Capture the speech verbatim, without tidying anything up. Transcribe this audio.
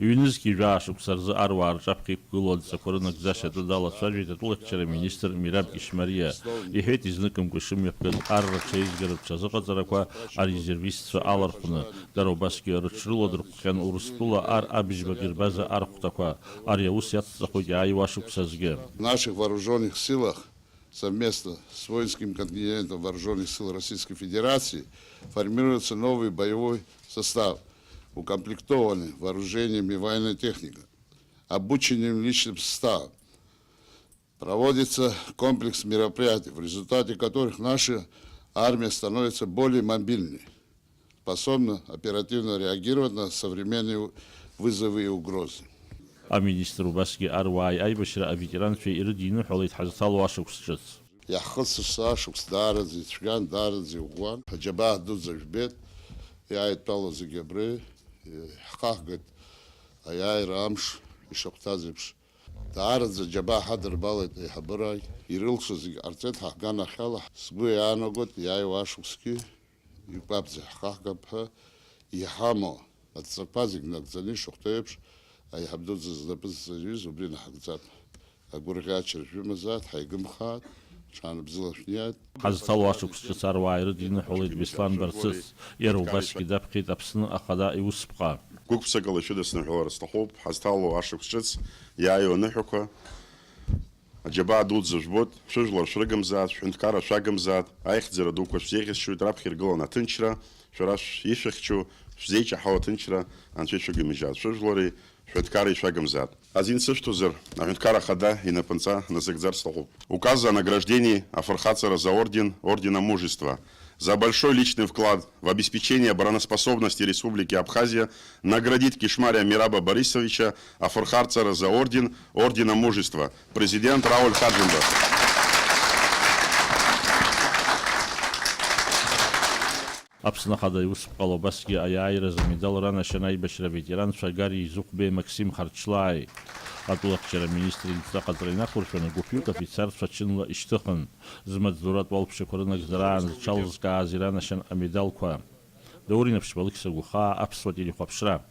Ҩнызқьи жәаа шықәса рзы аруаа рҿаԥхьа иқәгылоу адҵақәа рынагӡашьа атәы далацәажәеит атәылахьчара министр Мираб Ишмариа. Иҳәеит, изныкымкәа ишымҩаԥгаз ар рҽеизгаратә ҽазыҟаҵарақәа арезервистцәа алархәны, дара убасгьы рыҽрыладырхәхьан Урыстәыла ар абжьбатәи рбаза архәҭақәа. Ари аус иацҵахоит иааиуа ашықәсазгьы. В наших вооружённых силах совместно с воинским контингентом вооружённых сил Российской Федерации формируется новый боевой состав, укомплектованный вооружением и военной техникой, обученным личным составом. Проводится комплекс мероприятий, в результате которых наша армия становится более мобильной, способна оперативно реагировать на современные вызовы и угрозы. Аминистр убасгьы аруааи аибашьра аветеранцәеи ирыдиныҳәалеит ҳазҭало ашықәс ҿыц. Иаҳхысыз ашықәс даараӡа ицәгьан, даараӡа иӷәӷәан. Аџьабаа дуӡӡа жәбеит, иааидтәалоу зегьы абри ҳхаҳгеит, аиааира амш ишахәҭаз еиԥш. Даараӡа аџьабаа ҳадырбалеит аиҳабыра, ирылшо зегьы ҟарҵеит ҳаганахьала. Сгәы иаанагоит, иааиуа ашықәсгьы икәабӡа ҳхаҳгап ҳәа иҳамоу адҵақәа зегь нагӡаны ишахәҭоу еиԥш, аиҳаб дуӡӡа знапы зҵаҩыз убри наҳагӡап. Агәырӷьаҿра шәымазааит, ҳаигымхааит, ҽаанбзиала шәниааит. Ҳазҭало ашықәс ҿыц аруаа ирыдиныҳәалеит Беслан Барцыц, иара убасгьы даԥхьеит Аԥсны Ахада иусԥҟа. Гәык-ԥсыкала шәыдысныҳәалар сҭахуп, ҳазҭало ашықәс ҿыц иааиуа аныҳәақәа. Аџьабаа дуӡӡа жәбоит, шәыжәлар шәрыгымзааит, шәҳәынҭқарра шәагымзааит, аихьӡара дуқәа шәзеиӷьасшьоит, раԥхьа иргыланы аҭынчра, шәара шәишәыхьчо, шәзеиҷаҳау аҭынчра, Анцәа ишәыгымыжьааит, шәыжәлари шәҳәынҭқарреи шәагымзааит. Азин сышәҭозар, аҳәынҭқар ахада инапынҵа назыгӡар сҭахуп. Указ о награждении афырхаҵара за орден, ордена Мужества. За большой личный вклад в обеспечение обороноспособности Республики Абхазия наградить Кишмария Мираба Борисовича афырхаҵара за орден, ордена Мужества. Президент Рауль Хаджимба. Аԥсны Ахада иусԥҟала убасгьы аиааиразы амедал ранашьан аибашьра аветеранцәа Гари Зыхәбеи Максим Харчлааи. Атәылахьчара аминистр идҵа ҟаҵара инақәыршәаны гәыԥҩык афицарцәа чынла ишьҭыхын. Змаҵзуратә уалԥшьақәа рынагӡараан зҽалзкааз иранашьан амедалқәа. Даур Инаԥшьба, Алықьса Гәхаа, Аԥсуа телехәаԥшра.